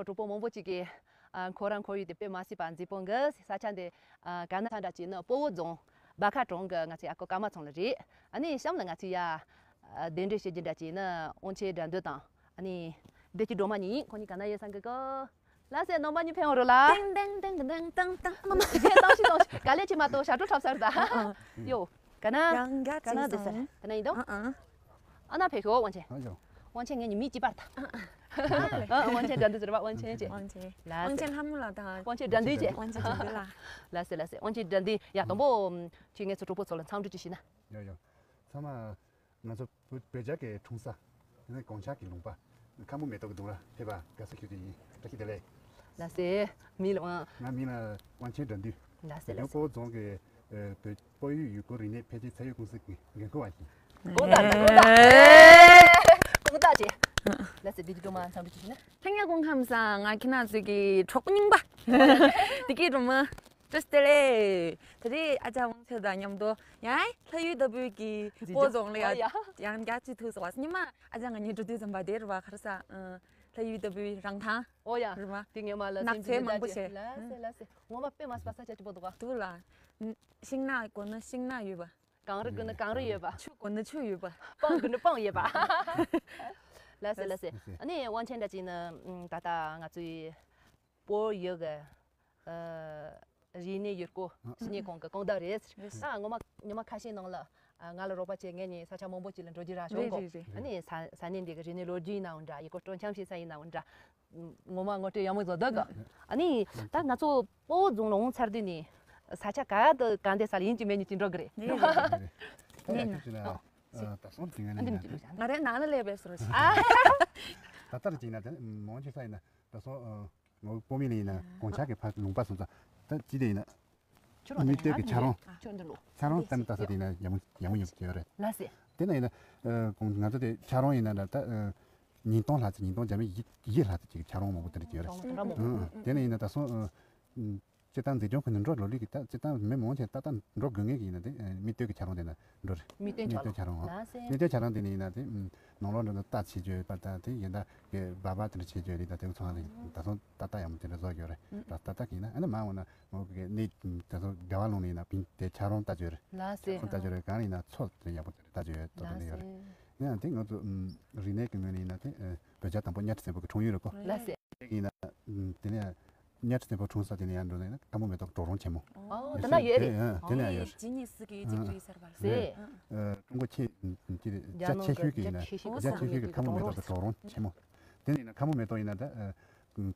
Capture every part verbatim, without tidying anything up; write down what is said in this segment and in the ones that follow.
གྲོགས་པོ་མང་པོ་ཅིག་གིས་ཨ་ཁོ་རང་ཁོར་ཡུག་དེ་དཔེ་མ་སྲིད་པ་མཛེས་པོ་འདུག་ས་ཆ་འདི་ཨ་ག་ན་ཐང་འདྲ་ཅིག་ནི་སྤོ་བོ་རྫོང་སྦ་ཁ་གྲོང་གི་ང་ཚོའི་ཨ་ཁུ་ཀརྨ་ཚང་ལ་རེད། ཨ་ནི་གཤམ་ལ་ང་ཚོའི་ཡ་ཨ་གདན་འདྲེན་བྱེད་རྒྱུ་འདྲ་ཅིག་ནི་དབང་ཆེན་དགྲ་འདུལ་དང་ཨ་ནི་བདེ་སྐྱིད་སྒྲོལ་མ་གཉིས་ཡིན། ཁོང་གཉིས་ག་ན་ཡོད་ས་འགི་གོ། ལགས་སེ། རྣམ་པ་གཉིས་ཕེབས་འོང་རོགས་ལ། ཏིང་ཏིང་ཏིང་ཏིང་ཏིང་ཏིང་། ཏང་ཤི་ཏང་ཤི། ག་ལེ་ཆི་མ་གཏོགས་ཞབས་བྲོ་འཁྲབ་ས་རེད་ད། ཡོ། ག་ན། ཡང་ག་ཅིག་ག་ན་འདུག་ས། ག་ན་ཡིན་དོ། ཨ་ཨ། ཨ་ན་ཕེབས་ཤོག་དབང་ཆེན། ཨ་ཡོ། དབང་ཆེན་ངེད་གཉིས་མི་གཅིག་པ་རེད་ད། ཨ་དབང་ཆེན་དགྲ་འདུལ་ཟེར་བ་དབང་ཆེན་བྱས། དབང་ཆེན། ལགས་སེ། དབང་ཆེན་ལྷ་མོ་ལགས་དང་། དབང་ཆེན་དགྲ་འདུལ་བྱས། དབང་ཆེན་དགྲ་འདུལ་ལགས། ལགས་སེ་ལགས་སེ། དབང་ཆེན་དགྲ་འདུལ། ཡ་དང་པོ་ཁྱོད་ངེད་ཚོ་གྲོགས་པོ་ཚོ་ལ་འཚམས་འདྲི་ཅིག་ཞུས་ན། ཡོ་ཡོ། ཚང་མ། ང་ཚོ་བོད་བོད་ལྗགས་ཀྱི་འཁྲུངས་ས། དེ་ནས་གངས་འཁྱག་གི་ལུང་པ། ཁམ་བུ་མེ་ཏོག་གི་ལྡུམ་ར་ཕེབས་པ་དགའ་བསུ་ཞུ་རྒྱུ་ཡིན། བཀྲ་ཤིས་བདེ་ལེགས། ལགས་སེ། མིང་ལ་དབང་། ང་མིང་ལ་དབང་ཆེན་དགྲ་འདུལ། ལགས་སེ་ལགས་སེ། དེ་སྤོ་བོ་རྫོང་གི་ཨ་བོད་སྤོ་ཡུལ་ཡུལ་སྐོར་རིག་གནས་འཕེལ་རྒྱས་ཚད་ཡོད་ཀུང་སི་གི་འགན་འཁུར་བ་ཡིན། དགོངས་དག་དགོངས་དག་ཨེ། དགོངས་དག་ཅེ། ལགས་སེ། བདེ་སྐྱིད་སྒྲོལ་མ་འཚམས་འདྲི་ཞུ་ན། ལྷན་རྒྱས་སྐུ་ཁམས་བཟང་། ང་ཁྱེད་རྣམ་ཚོའི་གི་གྲོགས་པོ་རྙིང་པ། བདེ་སྐྱིད་སྒྲོལ་མ། བཀྲ་ཤིས་བདེ་ལེགས། ད་རེས་ཨ་ཅག་དབང་ཆེན་དང་མཉམ་དུ་ཡང་ལྷ་ཡུལ་ལྟ་བུའི་གི་སྤོ་རྫོང་ལ་ཡ། ཨ་ཡ། ཡང་བསྐྱར་ཅིག་ཐུག་སོང་བ། ཉི་མ་ཨ་ཅག་ང་གཉིས་འགྲོ་དུས་ཙམ་པ་དེ་རུ་བ་ག་རེ་ཟ། ཨ་ལྷ་ཡུལ་ལྟ་བུའི་རང་ཐང་། ཨོ་ཡ། རེད་བ། དེ་ངས་མ་ལ་ནགས་ཚལ་མང་པོ་བྱས། ལགས་སེ་ལགས་སེ། ངོ་མ་དཔེ་མ་སྲིད་པ་ས་ཆ་སྐྱིད་པོ་འདུག་ག་འདུག་ལ། ཤིང་ནགས་དགོས་ན་ཤིང་ནགས་ཡོད་པ། གངས་རི་དགོས་ན་གངས་རི་ཡོད་པ། ཆུ་དགོས་ན་ཆུ་ཡོད་པ། སྤང་དགོས་ན་སྤང་ཡོད་པ། ལགས་སེ་ལགས་སེ། ལགས་སེ། ཨ་ནི་དབང་ཆེན་འདྲ་ཅིག་ནི་ད་ལྟ་ང་ཚོའི་བོད་ཡུལ་གི་ཨ་རིག་གནས་ཡུལ་སྐོར་ཞིབ་གཉེར་ཁང་གི་ཁང་བདག་རེད། ཨ་ངོ་མ་ཉི་མ་ཁ་ཤས་ནང་ལ་ཨ་ང་ལ་རོགས་པ་བྱས། ངས་ནི་ས་ཆ་མང་པོ་ཅིག་ལ་འགྲོ་རྒྱུ་རག་བྱུང་གོ། རེད་རེད་རེད། ཨ་ནི་ས་ས་གནས་འདི་གི་རིག་གནས་ལོ་རྒྱུས་ཡིན་ནའང་འདྲ། ཡུལ་སྐོར་སྤྲོ་འཆམ་བྱེད་ས་ཡིན་ནའང་འདྲ། ངོ་མ་ངོ་སྤྲོད་ཡག་མོ་བཟོ་འདུག་ག་ཨ་ནི་ད་ང་ཚོ་སྤོ་བོ་རྫོང་ལ་འོང་ཚར་དུས་ནི་ས་ཆ་ག་དུ་ག་འདྲ་ས་ལ་ཡིན་གཅིག་མིན་གཅིག་ཅིག་འགྲོ་གི་རེད། རེད་རེད་རེད། ད་ཡ་ཁྱོད་ཀྱིས་ན་ད་སོང་དེ་ངས་ནི་ཡིན་ན་ང་རའི་ནང་ལ་སླེབས་པའི་སོར་ཞིག་ད་ལྟར་གྱིས་ན་དེ་མང་ཆེ་ས་ཡིན་ན་ད་སོང་ངོ་སྤོ་མི་ལ་ཡིན་ན་གངས་འཁྱག་གི་ཕར་ལུང་པ་སོང་ཙང་ད་ཅི་དེ་ཡིན་ན། ཁྱོད་རང་མི་སྟོད་ཀྱི་ཆ་རོང་། ཁྱོད་འདི་ལོ། ཆ་རོང་གཏམ་ལྟ་ས་དེ་ཡིན་ན་ཡང་ཡང་ཡོང་གི་ཡོད་རེད། ལགས་སེ། དེ་ན་ཡིན་ན་ཨ་ང་ཚོ་དེ་ཆ་རོང་ཡིན་ན་ད་ཨ་ཉིས་སྟོང་ལྷག་ཙམ། ཉིས་སྟོང་བརྒྱ་མེད་བཞི་བཞི་ལྷག་ཙམ་ཅིག་ཆ་རོང་མང་པོ་དེ་འདྲ་ཅིག་ཡོད་རེད། ཆ་རོང་མང་པོ། ཨ་དེ་ན་ཡིན་ན་ད་སོང་ཨ་སྤྱིར་བཏང་འཛིན་སྐྱོང་ཁང་ནས་འགྲོ་ལོ་ལེགས་ཀྱི་ད་སྤྱིར་བཏང་མི་མང་ཆེ་ཏག་ཏག་འགྲོ་དགོས་ངེས་ཀྱི་ཡིན་ན་དེ་ཨ་མི་སྟོད་ཀྱི་ཆ་རོང་དེ་ན་འགྲོ་རེད། མི་སྟོད་ཆ་རོང་། མི་སྟོད་ཆ་རོང་། ལགས་སེ། མི་སྟོད་ཆ་རོང་དེ་ནས་ཡིན་ན་དེ་ཨ་ནང་ལོགས་འགྲོ་ན་རྟ་ཆེ་ཆེ་ཡོད་པ་དང་དེ་ཡིན་ད་གི་སྦལ་པ་དེ་འདྲ་ཆེ་ཆེ་ཡོད་རེད། ད་དེ་ཚོ་ཧ་ལས་ད་སོང་ད་ལྟ་ཡག་མོ་དེ་འདྲ་བཟོ་གི་ཡོད་རེད། ད་ད་ལྟ་གི་ཡིན་ན་ཨ་ནི་མ་འོངས་ན་ངོ་གི་གནས་ད་སོང་རྒྱ་བ་ལུང་ནས་ཡིན་ན་བིན་དེ་ཆ་རོང་ལྟ་ཆོས་རེད། ལགས་སེ། ཆ་རོང་ལྟ་ཆོས་རེད། གང་ཡིན་ན་མཚོ་དེ་ཡག་པོ་དེ་འདྲ་ལྟ་ཆོས་ཡོད་ད་དེ་འདྲ་ཡོད་རེད། ཡང་དེ་ང་ཚོ་ཨམ་རིག་གནས་ཀྱི་ངོས་ནས་ཡིན་ན་དེ་ཨ་བོད་རྒྱལ་དང་པོ་གཉའ་ཁྲི་བཙན་པོ་གི་འཁྲུངས་ཡུལ་རེད་གོ། ལགས་སེ། དེ་ཡིན་ན་ཨམ་དེ་ནས་གཉའ་ཁྲི་བཙན་པོ་འཁྲུངས་ས་དེ་ནས་ཡར་འགྲོ་ན་ཡིན་ན་ཁམ་བུ་མེ་ཏོག་གྲོག་རོང་ཆེན་མོ། ཨོ་དེ་ན་ཡོད་རེད། དེ་ཨ་དེ་ན་ཡོད་རེད། ཇི་ནི་སི་གི་གཅིག་བྲིས་ཟེར་བ་ལ། ལགས་སེ། ཨ་ཀྲུང་གོ་ཆེས་ཅི་རེད་རྒྱ་ཆེ་ཤོས་ཀྱི་ཡིན་ན་རྒྱ་ཆེ་ཤོས་ཀྱི་ཁམ་བུ་མེ་ཏོག་གི་གྲོག་རོང་ཆེན་མོ། དེ་ནས་ཡིན་ན་ཁམ་བུ་མེ་ཏོག་ཡིན་ན་ད་ཨ་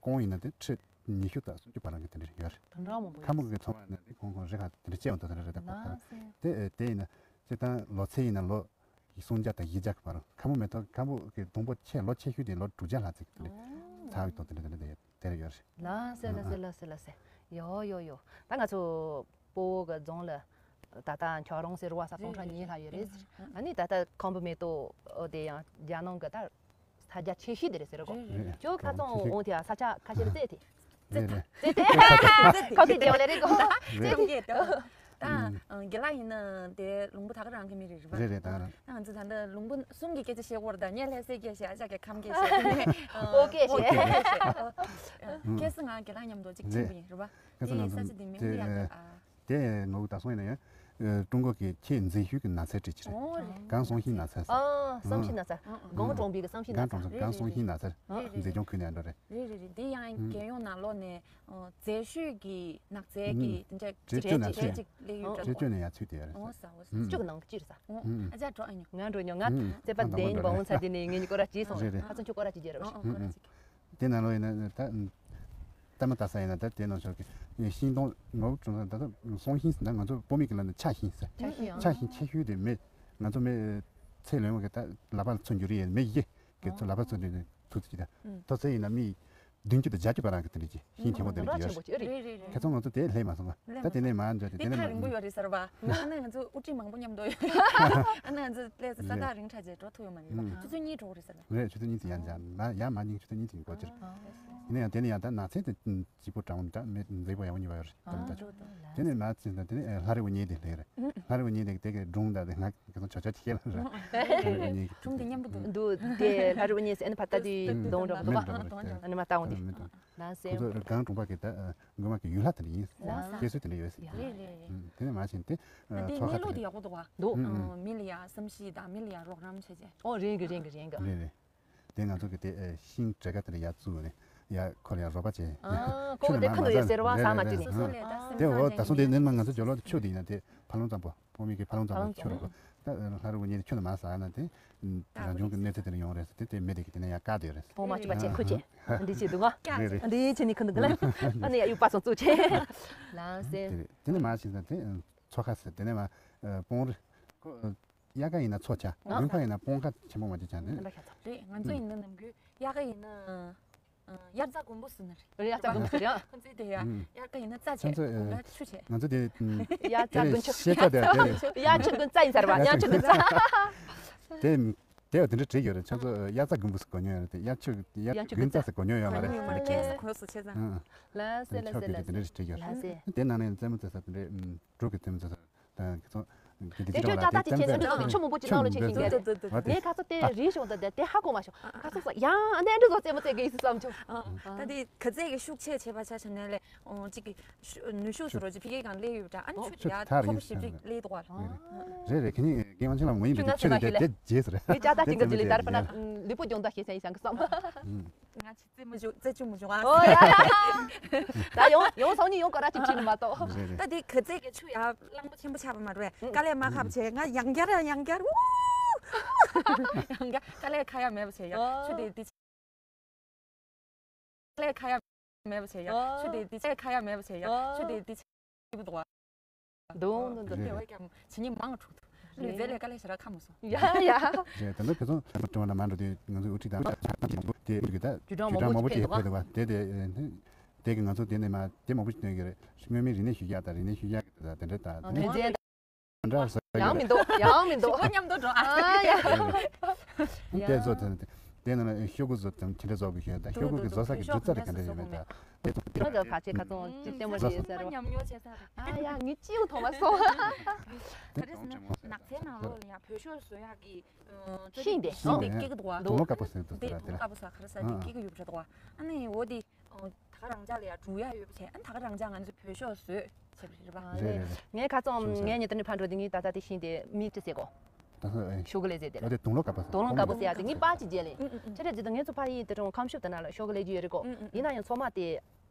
ཀོང་ཡིན་ན་དེ་ཁྲི་ཉི་ཤུ་དང་སུམ་ཅུ་བར་ལ་གི་དེ་འདྲ་ཡོད་རེད། དུང་སྒྲ་མང་པོ་ཡོད། ཁམ་བུ་གི་ཚོང་བ་ཡིན་ན་དེ་ཁོང་ཁོང་རེ་ཁ་དེ་འདྲ་བཅད་འོང་ད་དེ་འདྲ་རེད། ད་ཁོ་ཁ་ལགས་སེ། དེ་དེ་ཡིན་ན་སྤྱིར་བཏང་ལོ་ཚད་ཡིན་ན་ལོ་སུམ་བརྒྱ་དང་བཞི་བརྒྱ་གི་བར། ཁམ་བུ་མེ་ཏོག་ཁམ་བུ་གི་སྡོང་པོ་ཆེ་ལོ་ཆེ་ཤོས་དེ་ལོ་དྲུག་བརྒྱ་ལྷག་ཙམ་དེ་འདྲ་ཚར་བའི་སྡོང་དེ་འདྲ་དེ་འདྲ་དེ་འདྲ་ཡོད་རེད། ལགས་སེ་ལགས་སེ་ལགས་སེ་ལགས་སེ། ཡོ་ཡོ་ཡོ། ད་ང་ཚོ་སྤོ་བོ་གི་རྫོང་ལ་ད་ལྟ་ཁྱོད་རང་ཟེར་བ་ས་སྟོང་ཕྲག་གཉིས་ལྷག་ཡོད་རེད། ཨ་ནི་ད་ལྟ་ཁམ་བུ་མེ་ཏོག་དེ་ཡང་རྒྱ་ནང་གི་ད་ས་རྒྱ་ཆེ་ཤོས་དེ་རེད་ཟེར་གོ། རེད་རེད། ཁྱོད་ཁ་ཚང་འོང་དེ་ས་ཆ་ཁ་ཤས་རེད་ཙེ་དེ། རེད་རེད། ཙེ་དེ། ཁ་ཁེ་དེ་ལེ་རེད་གོ། ཙེ་དེ། ད་རྒན་ལགས་ཡིན་ན་དེ་ལུང་པ་ད་ག་རང་གི་མི་རེད་རེད་པ། རེད་རེད། ད་ག་རང་། ང་ཚོ་ད་ལྟ་ལུང་པ་གསུམ་གྱི་སྐད་ཆ་བཤད་ཀྱི་ཡོད་རེད། ད་ངས་ལྷ་སའི་སྐད་བཤད། ཨ་ཅག་གིས་ཁམས་སྐད་བཤད། ཨོ་སྐད་བཤད། ཁ་སང་ང་རྒན་ལགས་མཉམ་དུ་གཅིག་ཕྱིན་པ་ཡིན་རེད་པ། དེ་ས་ཆ་དེ་མིང་དེ་ཡག་གི་ཨ། དེ་ནོར་བུ་ད་སོང་ཡིན་ན་ཡང་ཀྲུང་གོ་གི་ཆེས་མཛེས་ཤོས་ཀྱི་ནགས་ཚལ་བྲིས་ཀྱི་རེད། ཨོ་རེད། གངས་སོང་ཤིང་ནགས་ཚལ། ཨ་སོང་ཤིང་ནགས་ཚལ། གངས་གྲོང་པའི་གི་སོང་ཤིང་ནགས་ཚལ། གངས་སོང་ཤིང་ནགས་ཚལ་མཛེས་ལྗོངས་ཁུལ་ནས་འགྲོ་རེད། རེད་རེད་རེད། དེ་ཡང་རྒྱལ་ཡོངས་ནང་ལོགས་ནས་མཛེས་ཤོས་ཀྱི་ནགས་ཚལ་གྱི་དེ་འདྲ་གྲས་གཅིག་གྲས་གཅིག་སླེབས་ཡོད་འདྲ་པོ། གྲས་གཅིག་ནས་ཡར་ཚུད་དེ་ཡོད་རེད། ཨོ་ས་ཨོ་ས། གཅིག་གི་ནང་གི་གཅིག་རེད་ས། ཨ་ཅག་འགྲོ་ཨ་ཉོ། ང་འགྲོ་ཉོ། ང་ཙེ་པ་དེན་བ་འོང་ཚ་དེ་ནས་ངེད་གཉིས་སྐོར་ར་གྱིས་སོང་། རེད་རེད། ཁ་ཚོན་ཆུ་སྐོར་ར་གྱིས་རྒྱལ་རེད། ཨོ་ཨོ་སྐོར་ར་གྱིས། དེ་ནང་ལོགས་ཡིན་ན་ད་ལྟ་མ་ལྟ་ས་ཡིན་ན་ད་དེ་ནང་ཕྱོགས་ཀྱི་ཤིང་སྡོང་ནོར་བུ་ཀྲུང་ས་ད་ལྟ་སོང་ཤིང་ཟེར་ན་ང་ཚོ་སྤོ་མི་གི་ལ་ནི་ཆ་ཤིང་ཟེར། ཆ་ཤིང་། ཆ་ཤིང་ཆེ་ཤོས་དེ་མི་ང་ཚོ་མི་ཚེ་ལོན་བ་གི་ད་ལག་པ་ལ་ཚོན་རྒྱུ་རེད། མི་ཡི་གི་ཚོ་ལག་པ་ཚོན་རྒྱུ་ནི་ཐུག་ཚུལ་གྱི་ད་ཐོ་ཚེ་ཡིན་ན་མི་བདུན་ཅུ་དང་བརྒྱད་ཅུ་བར་གི་དེ་འདྲ་ཅིག་ཤིང་ཆེན་པོ་དེ་འདྲ་ཅིག་ཡོད་རེད། རེད་རེད་རེད། ཁ་ཚོན་ང་ཚོ་དེ་ལྷས་མ་སོང་བ། ད་དེ་ནས་མར་འགྲོ་དེ་དེ་དེ་ནས་ཐག་མར་རིང་པོ་ཡོད་རེད་ཟེར་བ། ཨ་ནི་ང་ཚོ་དབུ་ཁྲིད་མང་པོ་མཉམ་དུ་ཡོད། ཨ་ནི་ང་ཚོ་ལས་ས་ཐག་རིང་ཐག་ཆོད་འགྲོ་ཐུབ་ཡོད་མ་རེད་པ། ཆུ་ཚོད་གཉིས་འགྲོ་གི་རེད་ཟེར་བ། རེད། ཆུ་ཚོད་གཉིས་ཙམ་ཡར་འཇགས་ན་ཡར་མར་གཉིས་ཆུ་ཚོད་གཉིས་ཙམ་འགོར་གྱི་རེད། ཡིན་ན་ཡང་དེ་ནས་ཡང་ད་ནགས་ཚལ་དེ་སྐྱིད་པོ་དྲང་མོ་འདྲ་མི་མཛེས་པོ་ཡག་པོ་གཉིས་པ་ཡོད་རེད། ད་མི་ད་དེ་ནས་མར་ཕྱིན་ད་དེ་ནས་ལྷ་རི་དབུ་བརྙེས་དེ་སླེབས་རེད། ལྷ་རི་དབུ་བརྙེས་དེ་དེ་གའི་སྒྲུང་ད་དེ་ང་ཁ་སང་ཆོག་ཆོག་ཅིག་བཤད་ལ་རེད། ལྷ་རི་དབུ་བརྙེས་ཀྱི་སྒྲུང་དེ་མཉམ་དུ་འདུག་འདུག་དེ་ལྷ་རི་དབུ་བརྙེས་ཟེར་ཨ་ནི་ཕར་ལྟ་དུས་སྡོང་འདྲ་མི་འདུག་ག་འདྲ་མི་འདུག་ཨ་ནི་མར་ལྟ་འོང་ མི་འདུག་ལགས་སེ། ཁོ་ཚོ་སྒང་དྲུང་པ་གི་ད་ཨ་མགོན་མ་གི་ཡུལ་ལྷ་དེ་འདྲ་ཡིན། ལགས་སེ། སྐྱེ་སྲོལ་དེ་འདྲ་ཡོད་ཟེར། རེད་རེད་རེད། ཨུམ། དེ་ནས་མར་ཕྱིན་ཏེ་ཨ་དེ་མཚོ་ཁ་གནས་ལུགས་དེ་ཡག་པོ་འདུག་བ། འདུག་ཨུམ། ཨུམ། མི་ལ་ཡ་བསམ་ཤེས་དང་མི་ལ་ཡ་རོགས་རམ་བྱེད་བྱེད། ཨོ་རེད་གི་རེད་གི་རེད་གི། རེད་རེད། དེ་ང་ཚོ་གི་དེ་ཨ་ཤིང་འབྲས་དཀར་དེ་ལ་ཡར་བཙུགས་ནས་ཡར་ཁོ་ལ་ཡར་རོགས་པ་བྱས། ཨ་ཁོ་ཁྱོད་ལ་དེ་མར་ཁ་མ་ཐུག་ཡོད་ཟེར་བ། རེད་ཟ་མ་རེད་བྲིས་ནས། རེད། ཨ་དེ་འོ་ད་སོང་དེ་ནས་མ་ང་ཚོ་ཇོ་ལོ་ཆུ་དེ་ཡིན་ན་དེ་ཕ་ལོང་ཙམ་པོ། ཕོ་མོ་གི་ཕ་ལོང་ཙམ་པོ་ཆུ་རུ་གོ། ད་ལྷ་རུ་གོ་ཉིད་ཆུ་ནས་མར་ཟ་ན་དེ་རང་བྱུང་གི་གནོད་འཚེ་དེ་ལ་ཡོང་རེད་ཟེར་ཏེ་དེ་མི་དེ་གི་དེ་ནས་ཡར་བཀག་དེ་ཡོད་རེད། ཕོ་མ་ཆུ་པ་ཆེ་ཁུ་ཆེ། འདི་བྱེད་འདུག་ག་རེད་རེད། འདི་བྱེད་ནི་ཁུ་འདུག་ག་ལ། ཨ་ནི་ཡ་ཡུག་པ་སོང་བཙུགས་ཆེ། ལགས་སེ། དེ་རེད། དེ་ནས་མར་ཕྱིན་ཙང་དེ་མཚོ་ཁ་ཟེར། དེ་ནས་མར་སྤོང་རི་ཁོ། དབྱར་ཁ་ཡིན་ན་མཚོ་ཆ། ཨ་དགུན་ཁ་ཡིན་ན་སྤོང་ཁ་ཆེན་པོ་མ་བྱེད་ཅང་དེ། རེད། ང་ཚོ་ཡིན་ན་ནམ་རྒྱུན་དབྱར་ཁ་ཡིན་ན་ཨ་དབྱར་རྩྭ་དགུན་འབུ་ཟེར་ན་རེད། རེད། དབྱར་རྩྭ་དགུན་འབུ་ཟེར་ཡ། ཁོ་ཚོས་དེ་ཡ་ཨ་དབྱར་ཁ་ཡིན་ན་རྩྭ་ཁྱེད་བྱས། ཚོ་དགུན་ཁ་ཆུ་བྱས། ང་ཚོ་དེ་ཨ་དབྱར་རྩྭ་དེ་དགུན་ཆུ། ཤེས་རྩ་དེ་དེ་རེད། དབྱར་ཆུ་དགུན་རྩྭ་ཡིན་ཟེར་བ། དབྱར་ཆུ་དགུན་རྩྭ། དེ་དེ་བ་དེ་འདྲ་བྲིས་ཡོད་རེད། ཁྱེད་ཚོ་དབྱར་རྩྭ་དགུན་འབུ་ཟེར་གོ་མྱོང་ཡོད་རེད་དེ། དབྱར་ཆུ་དབྱར་དབྱར་ཆུ་དགུན་དགུན་རྩྭ་ཟེར་གོ་མྱོང་ཡོད་མ་རེད། ཁྱེད་ཚོ་གོ་སོང་བྱས་ཙང་། ཨ་ཨ། ལགས་སེ་ལགས་སེ་ལགས་སེ། དེ་འདྲ་བྲིས་ཡོད་རེད། ལགས་སེ། དེ་ནང་ནས་རྩེད་མོ་རྩེ་ས་དེ་འདྲ་ཨུམ་འབྲུག་གི་རྩེད་མོ་རྩེ་ས། ད་ཁྱེད་ཚོ་དེ་དེ་དེ་ཅོག་ལ་ཅོག་ད་དེ་ཅན་ཚན་ཚན་ཚོ་ཆུ་མང་པོ་ཅིག་ནང་ལ་ཆེ་ཤིང་གི། ངས་ཁ་ཚོ་དེ་རིག་བྱུང་། ད་དེ་དེ་ཧ་གོ་མ་བྱུང་། ཁ་ཚོ་ས་ཡང་ཨ་ནེ་འདྲ་བཟོ་རྩེད་མོ་རྩེ་གི་ཡིན་བསམ་བྱུང་། ད་དེ་ག་ཚད་ཀྱི་ཤུགས་ཆེ་བྱེད་པ་ཆ་བྱས་ནས་ལས་ཨོ་གཅིག་གི་ནུས་ཤུགས་སུ་རོ་གཅིག་ཕི་གེ་གང་ལས་ཡོད་ད། ཨ་ནི་ཆུ་ཆུ་ཡ་ཐག་ཐོག་རིང་ཞིབ་ཅིག་ལས་འདུག་བ། རེད་རེད། ཁྱེད་གཉིས་རྒན་དབང་ཆེན་ལ་ངོ་ཡིན་ཆུ་རེད། ཆུ་ཆུ་ནི་དེ་དེ་རྗེས་སུ་རེད། མི་ཅག་ད་ཅིག་འགྲོ་ཅི་ལས་དར་ཕ་ན་ལུས་པོ་སྦྱོང་ད་ཤེས་ས་ཡིན་ཤང་གི་བསམ། ང་ཆུ་རྩེད་མོ་ཅུ་རྩེ་ཅུ་མོ་ཅུ་ཨ། ཨོ་ཡ་ཡ། ད་ཡོང་ཡོང་སང་ཉིན་ཡོང་སྐོར་ར་ཅིག་ཁྲིད་ནི་མ་གཏོགས། རེད་རེད། ད་དེ་ག་ཚད་ཀྱི་ཆུ་ཡ་གླང་པོ་ཆེན་པོ་ཆགས་པ་མ་རེད། དཀའ་ལས་མ་ཁག་པ་བྱས། ང་ཡང་བསྐྱར་ཡང་བསྐྱར་ཨུ། ཡང་བསྐྱར་དཀའ་ལས་ཁ་ཡ་མེད་པ་བྱས་ཡ། ཨོ། ཆུ་དེ་དེ་དཀའ་ལས་ཁ་ཡ་མེད་པ་བྱས་ཡ། ཨོ། ཆུ་དེ་དེ་ཁ་ཡ་མེད་པ་བྱས་ཡ། ཨོ། ཆུ་དེ་དེ་ཆེ་པོ་འདུག་བ། འདུག་འདུག་འདུག་རེད། དེ་བས་ཀྱང་བྱེད་ཉིན་མང་འཁྲུག་འདུག་ལུས་རྩལ་ལས་དཀའ་ལས་ཞེ་དྲག་ཁག་མ་སོང་། ཡ་ཡ། རེད། ད་ལྟ་ཁ་སང་དྲི་བ་ན་མ་འགྲོ་དུས་ང་ཚོའི་དབུ་ཁྲིད་དང་དེ་དེ་གི་ད་བརྒྱུད་གྲངས་མང་པོ་ཅིག་ཕེབས་འདུག་བ། དེ་དེ་དེ་གི་ང་ཚོ་དེ་ནས་མ་དེ་མང་པོ་ཞིག་སྟོན་གི་རེད། སྔོན་མའི་རིག་གནས་ཞུ་ཡག་དང་རིག་གནས་ཞུ་ཡག་གི་ད་དེ་འདྲ་ད་དེ་ནས་དེ་འདྲ་ཟེར་ཡང་མི་འདུག་ཡང་མི་འདུག་ཞུ་སྒོ་མཉམ་དུ་འགྲོ་ཨ། ཨ་ཡ། དེ་བཟོ་དེ་དེ་ནང་ལ་ཤོག་གུ་བཟོ་དང་ཁྱི་འདྲ་བཟོ་གི་ཞོན་དང་ཤོག་གུ་གི་བཟོ་ས་གི་སྒྱུ་རྩལ་རེ་ག་འདྲ་ཡོད་མེད་དང་། ཁྱོད་ཚོ་ཕལ་ཆེར་ཁ་ཚོང་ཅི་ལྟད་མོ་རེད་ཟེར་བ། ཉམས་མྱོང་བྱེད་ས་རེད། ཨ་ཡ་ངས་ཅི་ཡང་མཐོང་མ་སོང་། ག་རེ་ཟེར་ན་ནགས་ཚལ་ནང་ལོགས་ལ་ཡང་བོད་ཤོག་བཟོ་ཡག་གི་ཤིང་དེ་ཤིང་དེ་སྐྱེ་གི་འདུག་བ། དུང་ལོ་དཀར་པོ་ཟེར་འདུག་དེ་ཟེར་དུང་ལོ་དཀར་པོ་ཟེར་ག་རེ་ཟེར་དེ་སྐྱེ་གི་ཡོད་པ་རེད་འདུག་བ། ཨ་ནི་འོ་དེ་ད་ག་རང་ཅག་ལ་ཡང་འབྲུག་ཡག་ཡོད་པ་བྱས། ཨ་ནི་ད་ག་རང་ཅག་ང་ཚོས་བོད་ཤོག་བཟོས་བྱས་པ་རེད་པ། རེད་རེད་རེད། ངས་ཁ་སང་ངས་ཉིན་དེ་ནས་ཕར་འགྲོ་དེ་ངས་ད་ལྟ་དེ་ཤིང་དེ་མིག་ཅི་ཟེར་གོ། ད་ལྟ་ཨེ། ཤོག་གུ་ལེབ་ཟེར་དེ་ར། དུང་ལོ་དཀར་པོ་ཟེར། དུང་ལོ་དཀར་པོ་ཟེར་ཡ་དེ་ངའི་པར་ཅིག་མཇལ་ལེ། ཨུ་ཨུ་ཨུ། ཆ་རེ་ཇི་ལྟར་ངས་ཚོ་ཕ་ཡི་དེ་གྲོང་ཁམས་ཤུག་དེ་ན་ལ་ཤོག་གུ་ལེབ་ཅིག་ཡོད་རེད་གོ། ཨུ་ཨུ། ཡིན་ན་ཡང་ཚོ་མ་དེ་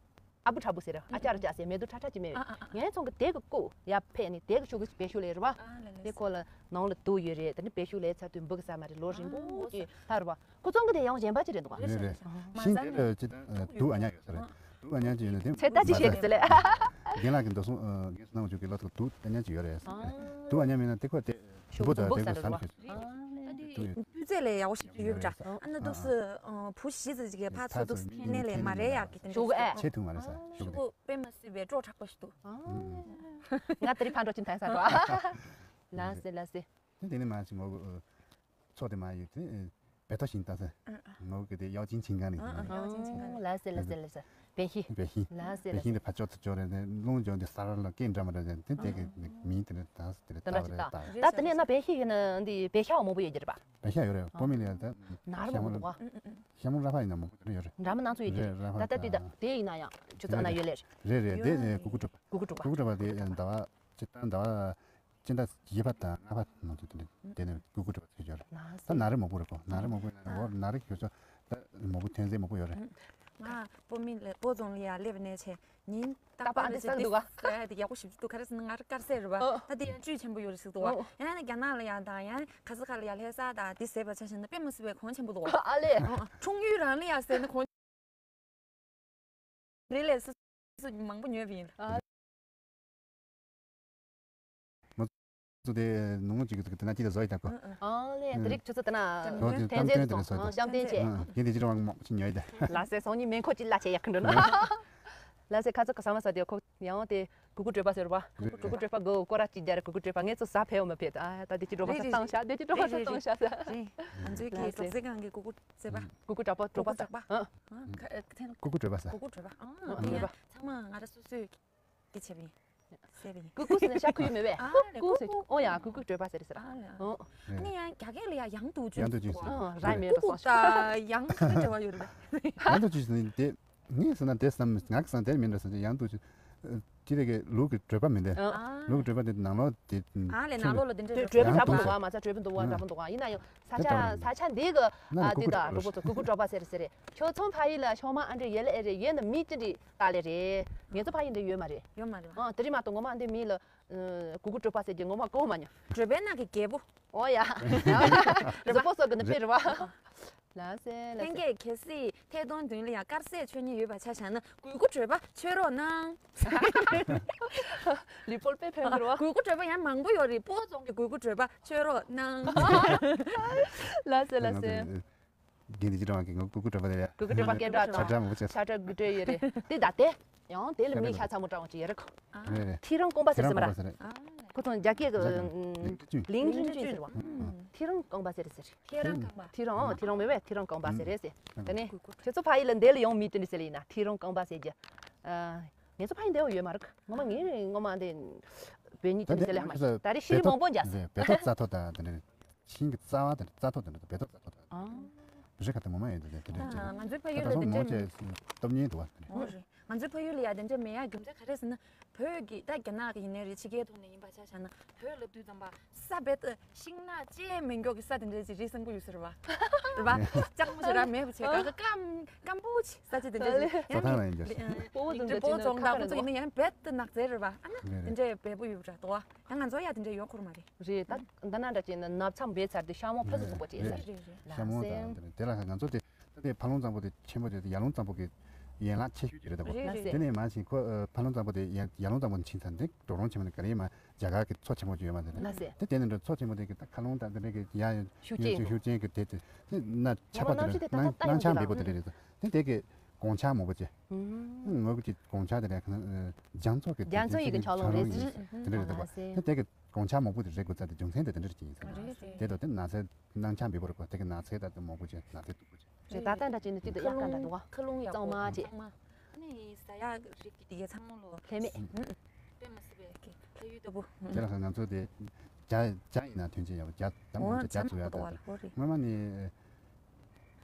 ཨ་བུ་ཁྲ་པོ་ཟེར་ར། ཨ་ཅག་ར་ཅག་ཟེར་མེ་དུ་ཁྲ་ཁྲ་ཅིག་མེད། ཨ་ཨ་ཨ། ངས་ཚོ་གི་དེ་གི་ཀོ་ཡ་ཕེ་ནི་དེ་གི་ཤོག་གུ་བེད་ཤུགས་ལེ་རེད་པ། ཨ་ལ་ལ། དེ་ཁོ་ལ་ནང་ལ་དུག་ཡོད་རེད། དེ་ནི་བེད་ཤུགས་ལེ་ཚར་དུས་འབུ་གི་ས་མ་རེད། ལོ་རིང་པོ་ཅིག་ལྷ་རེད་པ། ཁོ་ཚོང་གི་དེ་ཡང་གཞན་པ་ཅིག་རེད་འདུག་ག། རེད་རེད། མ་ཤིང་ཟ་དེ་ནི་ལ་ཅི་ད་དུག་ཨ་ཉག་ཡོད་ས་རེད། དུག་ཨ་ཉག་ཅིག་ཡོད་ན་དེ་ཚེ་ལྟ་ཅིག་བྱེད་གི་ཟེར་ལེ། རྒན་ལགས་ཀྱི་འདུག་སོང་། རྒན་སུ་ནང་བཅུག་གི་ལོ་ཐོག་དུག་ཨ་ཉག་ཅིག་ཡོད་རེད། ཨ། དུག་ཨ་ཉག་མེད་ན་དེ་ཁོ་དེ་འབུ་དང་དེ་ཁོ་ཟ་ནི་ཤོད། ཨ་དེ་སྤུས་ཚད་ལས་ཡག་པོ་ཞིག་ཡོད་འདྲ། ཨ་ན་འདུག་སེ་བུ་བཞི་ཙམ་ཅིག་གིས་ཕར་ཚུར་འདུག་སེ་འཐེན་ནས་ལས་མ་རེད་ཡག་གི་དེ་འདྲ་ཞིག་འདུག་ཨ། ཆེ་ཐུང་མ་རེད་ས་ཤོག་གུ་དེ། དཔེ་མ་སྲིད་པའི་སྤྲོ་དྲག་པོ་ཞིག་འདུག་ང་དེ་རིང་ཕར་འགྲོ་ཅིག་ཐང་ས་འགྲོ། ལགས་སེ་ལགས་སེ། དེ་ནས་མ་ཅིག་ངོ་གུ་ཚོགས་དེ་མ་ཡོད་དེ། བེ་ཏོ་ཤིང་ལྟ་ས། ཨ་ཨ། ངོ་གི་དེ་ཡའོ་ཅིན་ཆིང་གང་ནས་ཨ་ཨ། ཡིན་ཡའོ་ཅིན་ཆིང་གང་ནས། ལགས་སེ་ལགས་སེ་ལགས་སེ། བེ་ཤི། བེ་ཤི། ལགས་སེ་བེ་ཤིང་ལགས་སེ། དེ་ཕར་ཕྱོགས་ཚུར་ཕྱོགས་རེད། དེ་རླུང་འཇོག་དེ་ས་ར་ལ་སྐད་འདྲ་མ་འདྲ་རེད། དེ་དེ་གི་མིང་དེ་འདྲ་ད་དེ་འདྲ་ད་རེད་ད། ད་དེ་ནས་ན་བེ་ཤི་གི་ན་འདི་བེ་ཤ་མང་པོ་ཡོད་ཀྱི་རེད་པ། བེ་ཤ་ཡོད་རེད། སྤོ་མི་ལ་ཡ་ད། ནར་མང་པོ་འདུག་ག། ཤ་མོ་ར་ཕ་ཡིན་ན་མང་པོ་དེ་འདྲ་ཡོད་རེད། འདྲ་མ་སྣ་ཚོགས་ཡོད་ཀྱི་རེད། ད་ལྟ་དེ་ད་དེ་ཡིན་ན་ཡང་ཁྱོད་ཚོ་ཨ་ན་ཡོད་ལེ། རེད་རེད། དེ་གུ་གུ་གྲུ་པ། གུ་གུ་གྲུ་པ། གུ་གུ་གྲུ་པ་དེ་ཟླ་བ་སྤྱིར་བཏང་ཟླ་བ། སྤྱི་ཟླ་བཞི་པ་དང་ལྔ་པ་ནང་ཚུད་དེ་ནས་དེ་ནས་གུ་གུ་གྲུ་པ་ཚུད་ཡོད་རེད། ད་ན་རེ་མང་པོ་རེད་གོ། ན་རེ་མང་པོ་ཡིན་ན་འོ་ན་རེ་ཁྱོད་ཚོ་ད་མང་པོ་ཐོན་རྫས་མང་པོ་ཡོད་རེད། ང་སྤོ་མི་ལ་སྤོ་རྫོང་ལ་ཡ་སླེབས་ནས་བྱས་ཉིན་རྟག་པར་རེ་བྱས་འདུག་ག། ཡག་པོ་ཞིབ་ཏུ་ག་རེ་ཟེར་ན་ང་རེ་དཀར་ཟས་རེད་པ། ད་དེ་ཡང་བཅུད་ཆེན་པོ་ཡོད་རེད་ཟེར་འདུག་ག། ཡང་ན་རྒྱ་ནག་ལ་ཡ་དང་ཡང་ཁ་ས་ཁ་ལ་ཡ་ལྷ་ས་དང་དེ་ཟས་པ་ཆ་བཞག་ན་དཔེ་མ་སྲིད་པའི་གོང་ཆེན་པོ་འདུག་ག། ཨ་ལས། འཁྲུངས་ཡུལ་རང་ལ་ཡ་ཟས་ན་གོང་། རེད་ལས་སུ་སུ་མང་པོ་ཉོས་པ་ཡིན། ཨ། མ་ཚོ་དེ་ནུ་མོ་གཅིག་གིས་དེ་ན་ཅི་ལ་བཟོ་ཡི་དང་གོ། ཨ་ལས་དེ་རིགས་ཁྱོད་ཚོ་དེ་ན་ཨ་དེ་ཐན་ཙན་སོང་། ཨ་བཤམས་སྟོན་བྱས། ཨ་ཡིན་དེ་ཅི་རང་མང་པོ་ཅིག་ཉོས་ཡི་དེ། ལ་སེ་སོང་ཉིན་མེ་འཁོར་ཅི་ལ་བྱས་ཡག་གི་འགྲོ་ན། ལ་སེ་ཁ་ཚོ་ག་ས་མ་ས་དེ་ཁོ་ཡང་དེ། གུ་གུ་སྤྲོད་པ་ཟེར་བ། གུ་གུ་སྤྲོད་པ་གོ་སྐོར་ར་གཅིག་རྒྱ་རེ་གུ་གུ་སྤྲོད་པ་ངས་ཚོ་ཟ་ཕེ་འོ་མ་ཕེ། ཨ་ད་དེ་ཅི་སྤྲོད་པ་ས་བཏང་ཤ་དེ་ཅི་སྤྲོད་པ་ས་བཏང་ཤ་ཟ། རེད། ང་ཚོའི་གི་ལགས་སེ། གྲོགས་རྩེ་ཁང་གི་གུ་གུ་རྩེ་པ། གུ་གུ་གྲགས་པ་གྲོགས་པ། གྲོགས་པ་གྲགས་པ། ཨ། གུ་གུ་སྤྲོད་པ་ས། གུ་གུ་སྤྲོད་པ། ཨ་དེ་ཡང་ཚང་མ་ང་ར་སོ་སོའི་གི་བྱས་པ་ཡིན། གསལ་པ་ཡིན། གུ་གུ་ཟེར་ན་ཤ་ཁུ་ཡུ་མེད་པས། ཨ་གུ་གུ་ཟེར། ཨོ་ཡ་གུ་གུ་སྤྲོད་པ་ཟེར་ཟེར། ཨ་ལ། ཨོ། ཨ་ནི་ཡང་རྒྱ་སྐད་ལ་ཡང་ཡང་དུ་ཅུ་ཡང་དུ་ཅུ་ཟེར། ཨ་ར་མེད་པ་སོང་ཤ། ཡང་དུ་ཅུ་ཟེར་ནི་དེ། ངས་བསམ་ན་དེ་བསམ། ང་གི་བསམ་དེར་མིན་འགྲོ་བསམ་གྱི། ཡང་དུ་ཅི་རེ་གི་ལུག་གི་གྲོད་པ་མིན་ཏེ། ཨ། ལུག་གི་གྲོད་པ་དེ་ནང་ལོགས་དེ་ཨ་ལས་ནང་ལོགས་ལ་དེ་འདྲ་གྲོད་པ་འདྲ་པོ་འདུག་བ། མ་ཚ་གྲོད་པ་འདུག་བ། འདྲ་པོ་འདུག་བ། ཡིན་ན་ཡང་ས་ཆ་ས་ཆ་འདི་གི་ཨ་དེ་དང་གྲོད་པ་ཚོ་གུ་གུ་གྲོད་པ་ཟེར་ཟེར་རེད། ཁྱོད་ཚོང་ཕ་ཡུལ་ལ་ཤོག་མ་ཨ་འདྲ་ཡོད་ལ་ཨེ་རེད། ཡོད་ན་མི་ཅི་འདྲ་ལྟ་ལེ་རེད། ངེད་ཚོ་ཕ་ཡུལ་འདི་ཡོད་མ་རེད། ཡོད་མ་རེད་བ། ཨ་དེ་རིང་མ་གཏོགས་ངོ་མ་འདི་མི་ལ་གུ་གུ་གྲོད་པ་ཟེར་གྱི་ངོ་མ་གོ་མ་མྱོང་། གྲོད་པའི་ནང་གི་རྒྱལ་པོ། ཨོ་ཡ། རྫོགས་པོ་སོགས་ཀྱི་ནུབ་ཕྱེད་རེད་བ། ལགས་སེ་ལགས་ལྷན་སེ། རྒྱས་གལ་སྲིད་ཐད་གཏོང་མདུན་ལ་ཡང་དཀར་ཟས་མཆོད་མཁན་ཡོད་པ་ཆ་བཞག་ན་གུས་བཀུར་གྲོད་པ་མཆོད་རོགས་གནང་། ལུས་པོ་དཔེ་ཕན་གྱི་རེད་བ། གུས་བཀུར་གྲོད་པ་ཡང་མང་པོ་ཡོད་རེད། སྤོ་རྫོང་གི་གུས་བཀུར་གྲོད་པ་མཆོད་རོགས་གནང་། ལགས་སེ་ལགས་སེ། རྒན་དེ་ཅི་འདྲ་བ་གི་ང་གུས་བཀུར་གྲོད་པ་དེ་ཡ། གུས་བཀུར་གྲོད་པ་སྐད་གྲགས་ཆ་ཆ་འདྲ་མང་པོ་བྱས། ཆ་འདྲ་གུས་བཀུར་ཡོད་རེད། དེ་ད་དེ་ཡང་དེ་ལ་མི་ཤ་ཚ་མོ་འདྲ་བ་ཅིག་ཡོད་རེད་ཁོ། རེད་རེད། ཐེའུ་རང་ཀོང་པ་ཟེར་ཟེར་མ་རེད། ཁོ་ཚོ་རྒྱ་སྐད་ཀྱི་ལིང་ཅུན་ཅུན་ཟེར་བ། ཐེའུ་རང་ཀོང་པ་ཟེར་ཟེར། ཐེའུ་རང་ཀོང་པ། ཐེའུ་རང་ཨོ་ཐེའུ་རང་མེད་པས་ཐེའུ་རང་ཀོང་པ་ཟེར་རེད་ཟེར། དེ་ནས་ཁྱོད་ཚོ་ཕ་ཡུལ་ལ་འདི་ལ་ཡོང་མི་དེ་འདྲ་ཟེར་ལ་ཡིན་ན་ཐེའུ་རང་ཀོང་པ་ཟེར་རྒྱུ། ངེད་ཚོ་ཕ་ཡུལ་འདི་ཡོད་མ་རེད། ངོ་མ་ངས་ངོ་མ་འདི་བོད་ཉིད་དེ་འདྲ་ཟེར་ལ་ཡང་མ་ཤེས། ད་རེས་ཤེས་རིག་མང་པོ་འཇགས་སོང་། བལ་ཐོ་རྩྭ་ཐོ་དང་དེ་འདྲ། ཤིང་གི་རྩ་བ་དང་རྩྭ་ཐོ་དང་བལ་ཐོ་རྩྭ་ཐོ་དང་། ཨ། བོད་ཤ་ཁ་དེ་ངོ་མ་ཡོད་དེ་དེ་འདྲ་ཅིག་ང་ཚོའི་ཕ་ཡུལ་ལ་དེ་འདྲ་མང་ཆེ་སྟོབས་ཉེན་འདུག་བ་དེ་འདྲ། ཨོ་རེད། ང་ཚོའི་ཕ་ཡུལ་ལ་ཡ་དེ་འདྲ་མེད་ཡ་རྒྱུ་མཚན་ག་རེ་ཟེར་ན། བོད་ཀྱི་ད་རྒྱ་ནག་གི་ཡིན་ནའི་རེད། ཕྱི་རྒྱལ་ཐོག་ནས་ཡིན་པ་ཆ་བཞག་ན་བོད་ལ་དུས་ཙམ་པ་ས་རྦད་དེ་ཤིང་ནགས་བཅད་མི་མགྱོགས་ཀྱི་ས་དེ་འདྲ་ཅིག་རི་སེང་པོ་ཡོད་ས་རེད་བ། རེད་བ། ལྕགས་མོ་ཞེ་དྲག་མེད་པ་བྱས་ག་ག་སྐམ་སྐམ་པོ་ཅིག་ས་ཆ་དེ་འདྲ་ཅིག་རྩྭ་ཐང་ལ་ཡིན་ཀྱང་། སྤོ་བོ་ཚོ་འདྲ་ཅིག་ནི་ཁ་ཁ་ན་འདུག་ཡིན་ན་ཡང་རྦད་དེ་ནགས་ཚལ་རེད་བ། ཨ་ན་དེ་འདྲ་འབེལ་པོ་ཡོད་ར་འདུག་བ། ད་ང་ཚོ་ཡ་དེ་འདྲ་ཡོད་ཁུར་མ་རེད། རེད། ད་ད་ན་འདྲ་ཅིག་ནི་ནབ་ཚང་བས་ཚར་དུས་ཤ་མོ་ཕ་སུ་སུ་པོ་ཅིག་ཡིན་ས་རེད། ཤ་མོ་དང་དེ་ལ་ང་ཚོ་དེ་ད་དེ་ཕ་ལོང་གཙང་པོ་དེ་ཆེན་པོ་དེ་ཡར་ལུང་གཙང་པོ་གི་ཡན་ལག་ཆེ་ཤོས་ཅིག་རེད་ད་གོ། རེད་རེད། དེ་ནས་མ་ཕྱིན་ཁོ་ཕ་ལོང་གཙང་པོ་དེ་ཡར་ལུང་གཙང་པོ་ནས་ཕྱིན་ཚར་འདི་གྲོག་རོང་ཆེན་མོ་ནས་ག་རེ་མ་རྒྱ་གར་གི་མཚོ་ཆེན་མོ་ཅིག་ཡོད་མ་རེད། དེ་དེ་ནས་འགྲོ་མཚོ་ཆེན་མོ་དེ་གི་ད་མཁའ་ལུང་དང་དེ་འདྲ་གི་ཡ་ཤུགས་ཅན་ཤུགས་ཅན་གི་དེ་དེ་ན་ཆར་པ་དེ་རེད། ནང་ཆར་འབེལ་པོ་དེ་འདྲ་རེད། དེ་དེ་གི་གོང་ཆ་མང་པོ་ཅིག་ངོ་གི་གོང་ཆ་དེ་རེད། རྒྱ་མཚོ་གི་རྒྱ་མཚོ་ཡི་གི་ཆ་ལོང་རེད། དེ་འདྲ་རེད་ད་གོ། དེ་དེ་གི་གོང་ཆ་མང་པོ་དེ་རེད་དགོས་ཚ་དེ་རྒྱུ་མཚན་དེ་དེ་འདྲ་ཅིག་ཡིན་ས་རེད། དེ་དོ་དེ་ན་ཚ་སྣང་ཆ་འབེལ་པོ་རེད་གོ། དེ་གི་ན་ཚ་ད་དེ་མང་པོ་ཅན་ན་ཚ་སྡུག་པོ་ཅན། རེད། ད་ལྟ་འདྲ་ཅིག་ནི་གཅིག་ཏུ་དབྱར་ཁ་འདྲ་འདུག་བ། མཁའ་རླུང་ཡག་པོ་གཙང་མ་ཅིག་གཙང་མ། ཨ་ནི་ཟ་ཡག་རིགས་ཀྱི་དེ་གའི་ཚང་མ་ལོ་ལྷད་མེད། དཔེ་མི་སྲིད་པའི་གི་ལྷད་ཡུལ་ལྟ་བུ། དེ་ལ་ང་ཚོ་དེ་ཇ་ཇ་ཡིན་ན་ཐོན་སྐྱེད་ཡག་པོ་ཇ་དང་པོ་ཇ་ཇ་བཙུགས་ཡག་ད་སྔོན་མ་ནི་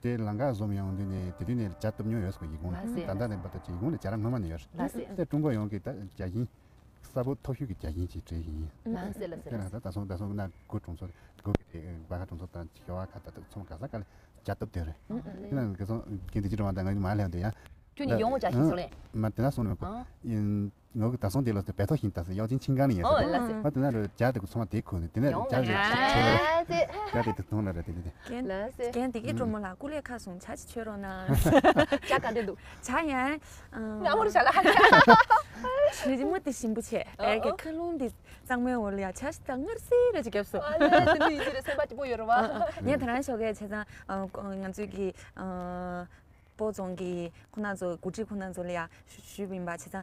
དེ་ལམ་ཁ་བཟོ་མི་ཡོང་དུས་ནས་དེ་དུས་ནས་ཇ་བཏུབ་མྱོང་ཡོད་སོ་ཡིན་གོང་ལ་ད་ལྟ་ནས་བར་དུ་ཅིག་ཡིན་གོང་ལ་ཇ་ར་སྔོན་མ་ནས་ཡོད་རེད། དེ་ཀྲུང་གོ་ཡོངས་ཀྱི་ད་ཇ་ཡིན། གསར་པོ་ཐོབ་ཤུགས་ཀྱི་རྒྱ་ཡིན་གྱི་གྲས་ཤིག་ཡིན། ལགས་སེ་ལགས་སེ། དེ་ལ་ད་ད་སོང་ད་སོང་ན་དགུ་གྲོང་ཚོ་དགུ་གི་དེ་སྦ་ཁ་གྲོང་ཚོ་དང་ཞོ་བ་ཁ་ད་ད་ཚོང་ག་ས་ག་ལ་རྒྱ་སྟོབས་དེ་རེད། ཨང་། དེ་ན་ག་སོང་གི་འདི་ཅི་རུ་བ་ད་ང་མ་ལྷན་དེ་ཡང་། ཁྱོད་ནི་ཡོང་བ་ཅག་ཤིང་སོང་ལེ། མ་དེ་ན་སོང་ནས་གོ། ཨང་། ཡིན། ངོ་གི་ད་སོང་དེ་ལ་སོ་བེ་ཐོ་ཤིང་ད་སོ་ཡག་ཅིང་ཆིང་གང་ནི་ཡིན་ཨོ་ལ་སེ། མ་དེ་ན་རུ་རྒྱ་དེ་གི་ཚོང་དེ་ཁུ་ནི་དེ་ན་རུ་ཡོང་རྒྱ་རུ་ལ་ཆེ་རུ། རྒྱ་དེ་དེ་ཐོང་ལ་ར་དེ་དེ་དེ། ལ་སེ། རྒན་དེ་གི་གྲོ་མོ་ལ་ཀུ་ལེ་ཁ་སོང་ཇ་ཅིག་མཆོད་རོགས་གནང་། ཇ་ག་འདྲ་འདུག་ཇ་ཡང་། ང་མོར་ཤ་ལ་ཧ་ཅང་། ཞི་མོ་དེ་ཞིམ་པོ་བྱས། ཨེ་གི་ཁ་ལུང་དེ་གཙང་མའི་འོག་ལ་ཡ་ཇ་ཞིག་དང་མངར་སི་རེ་ཅིག་བརྒྱབ་སོང་། ཨ་ལེ་དེ་འདྲ་ཡིན་གྱི་རེད། སེམས་པ་སྐྱིད་པོ་ཡོད་རེད་བ། ཨ་ཨ་ངས་ད་རང་ཞོགས་ཀས་བྱས་ཙང་ང་ཚོའི་གི་སྤོ་རྫོང་གི་ཁོ་ན་ཚོ་འགོ་ཁྲིད་ཁོ་ན་ཚོ་ལ་ཡ་ཞུ་ཞུས་པ་ཡིན་པ་བྱས་ཙང་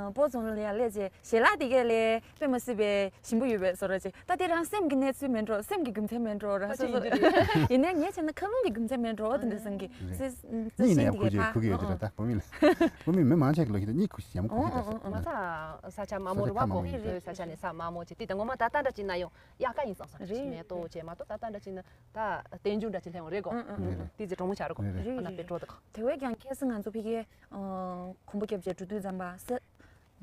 སྤོ་རྫོང་ལ་ཡ་སླེབས་རྗེས་ཞལ་ལག་དེ་གས་ལས་དཔེ་མ་སྲིད་པའི་ཞིམ་པོ་ཡོད་པའི་བཟོ་འདྲ་ཅིག་ད་དེ་རང་སེམས་ཀྱི་གནས་ཚུལ་མིན་འགྲོ། སེམས་ཀྱི་རྒྱུ་མཚན་མིན་འགྲོ་ར་སོ་སོ། ཡིན་ནའི་ངས་བྱས་ན་ཁ་ལུང་གི་རྒྱུ་མཚན་མིན་འགྲོ་དེ་འདྲ་བསམ་གི། རེད། སེ་སེ་གཉིས་ནས་ཤིང་དེ་ཁུ་གི་ཕ་ཡོད་དེ་ར་ད་བུ་མི་ལ་བུ་མི་མི་མང་ཆེ་གི་ལོ་ཤི་ད་གཉིས་ཁུ་ཞིག་ཡམ་ཁུ་ཤི་ད་སོ། ང་ཚ་ས་ཆ་དམའ་མོ་རེད་བ། ས་ཆ་དམའ་མོ་ཡིན། ས་ཆ་ནས་ས་དམའ་མོ་ཅིག་དེ་ད་ངོ་མ་ད་ལྟ་འདྲ་ཅིག་ན་ཡོང་དབྱར་ཁ་ཡིན་བསམ་བསམ་ཞིག་མེད་ཏོ་བྱས་མ་གཏོགས་ད་ལྟ་འདྲ་ཅིག་ན་ད་བསྟན་འགྱུར་འདྲ་ཅིག་སླེབས་ཡོང་རེད་གོ། དེ་ཚེ་གྲོང་མོ་ཆ་རུ་གོ། རེད་ཁོ་ན་རེད། པེ་ཏྲོ་དག་དེ་བས་ཀྱང་ཁ་སང་ང་ཚོ་ཕ་གིའི་གོམ་པ་རྒྱབ་རྗེས་འགྲོ་དུས་ཙམ་པ་སེ།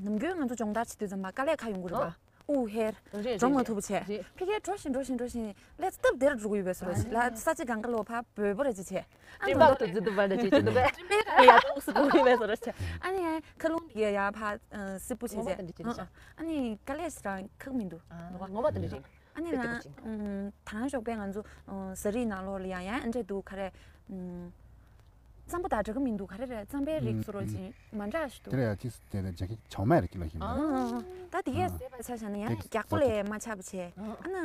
ནམ་རྒྱུན་ང་ཚོ་སྦྱོང་བརྡར་བྱེད་དུས་ཙམ་པ་དཀའ་ལས་ཁག་ཡོང་གི་རེད་པ། ཨོ། དབུགས་ཧེར། རེད། སྒྲོམ་མ་རེད་ཐུབ་པ་བྱས། རེད། ཕ་གིར་འགྲོ་བཞིན་འགྲོ་བཞིན་འགྲོ་བཞིན་ལས་སྟབས་བདེར་འགྲོ་གི་ཡོད་པའི་བཟོ་འདྲ་ཞིག་ལ། ས་ཆ་གང་ག་ལོ་ཕར་འབོལ་པོ་རེ་ཅིག་བྱས། ཨ་སྤྲིན་པ་གི་ཐོག་ཏུ་འཛུལ་འདུག་པ་འདྲ་ཅིག་བྱེད་འདུག་པས། སྤྲིན་པའི་ག་ཡ་ཏོག་སུ་འགྲོ་གི་ཡོད་པའི་བཟོ་འདྲ་བྱས། ཨ་ནི་ཁ་ལུང་དེ་ག་ཡ་ཕར་སིབ་པོ་བྱས་ངོ་མ་བྱས། དེ་འདྲ་ཅིག་རེད་ཤག་ཨ་ནི་དཀའ་ལས་རང་ཁག་མི་འདུག་ཨ་ངོ་མ་དེ་འདྲ་རེད། ཨ་ནི་ང་ད་རང་ཞོགས་པའི་ང་ཚོ་ཟ་རིགས་ནང་ལོགས་ལ་ཡང་ཡང་འདྲ་འདུག་ག་རེ། རྩམ་པ་དང་འདྲ་གི་མི་འདུག་ག་རེ་རེད། རྩམ་པའི་རིགས་བཟོ་འདྲ་ཅིག་མ་འདྲ་ཞིག་འདུག་དེ་ལ་ཡང་ཅིག་དེ་ལ་རྒྱ་སྐད་ཆའོ་མའེ་རེད་ཀྱི་ལ་ཞིག་མ་རེད། ད་དེ་གས་ཟས་པ་ཆ་བཞག་ན་ཡང་རྒྱགས་པོ་ལས་མ་ཆགས་པ་བྱས། ཨ་ནི་